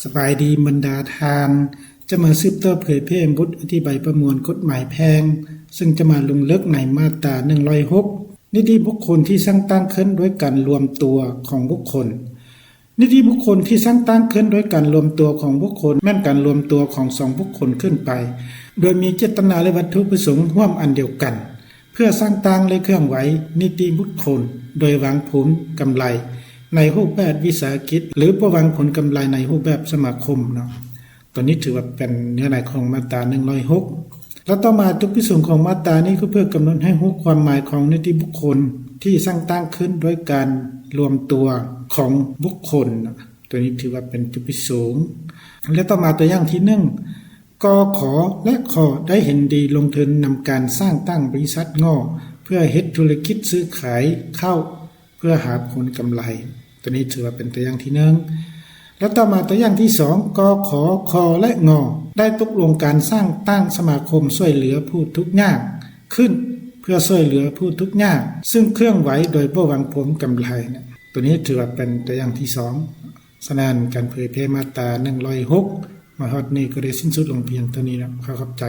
ສະບາຍດີບັນດາທ່ານ, ຈະມາສືບຕໍ່ເຜີຍແຜ່ບົດອະທິບາຍປະມວນກົດໝາຍແພ່ງ, ເຊິ່ງຈະມາລົງເລິກໃນມາດຕາໜຶ່ງຮ້ອຍຫົກ ນິຕິບຸກຄົນທີ່ສ້າງຕັ້ງຂຶ້ນດ້ວຍການລວມຕົວຂອງບຸກຄົນ. ນິຕິບຸກຄົນທີ່ສ້າງຕັ້ງຂຶ້ນດ້ວຍການລວມຕົວຂອງບຸກຄົນ ແມ່ນການລວມຕົວຂອງສອງບຸກຄົນຂຶ້ນໄປ ໂດຍມີເຈດຕະນາ ແລະ ວັດຖຸປະສົງຮ່ວມອັນດຽວກັນ ເພື່ອສ້າງຕັ້ງ ແລະ ເຄື່ອນໄຫວນິຕິບຸກຄົນ ໂດຍຫວັງຜົນກຳໄລໃນຮູບແບບວິສາຫະກິດ ຫຼື ບໍ່ຫວັງຜົນກຳໄລໃນຮູບແບບສະມາຄົມເນາະ. ຕົວນີ້ຖືວ່າເປັນເນື້ອໃນຂອງມາດຕາໜຶ່ງຮ້ອຍຫົກ ແລະ ຕໍ່ມາຈຸດປະສົງຂອງມາດຕານີ້ ກໍເພື່ອກຳນົດໃຫ້ຮູ້ຄວາມໝາຍຂອງນິຕິບຸກຄົນທີ່ສ້າງຕັ້ງຂຶ້ນໂດຍການລວມຕົວຂອງບຸກຄົນ. ຕົວນີ້ຖືວ່າເປັນຈຸດປະສົງ ແລະ ຕໍ່ມາຕົວຢ່າງທີໜຶ່ງ ກ ຂ ແລະ ຂ ໄດ້ເຫັນດີລົງທຶນນຳການສ້າງຕັ້ງບໍລິສັດງໍ ເພື່ອເຮັດທຸລະກິດຊື້ຂາຍເຂົ້າ ເພື່ອຫາຜົນກຳໄລ. ຕົວນີ້ຖືວ່າເປັນຕົວຢ່າງທີໜຶ່ງ ແລະ ຕໍ່ມາຕົວຢ່າງທີສອງ ກ ຂ ຄ ແລະ ງ ໄດ້ຕົກລົງການສ້າງຕັ້ງສະມາຄົມຊ່ວຍເຫຼືອຜູ້ທຸກຍາກຂຶ້ນ ເພື່ອຊ່ວຍເຫຼືອຜູ້ທຸກຍາກ ຊຶ່ງເຄື່ອນໄຫວໂດຍບໍ່ຫວັງຜົນກຳໄລນະ. ຕົວນີ້ຖືວ່າເປັນຕົວຢ່າງທີສອງ. ສະນັ້ນ ການເຜີຍແຜ່ມາດຕາໜຶ່ງຮ້ອຍຫົກ ມາຮອດນີ້ກໍໄດ້ສິ້ນສຸດລົງພຽງເທົ່ານີ້ນະ. ຂໍຂອບໃຈ.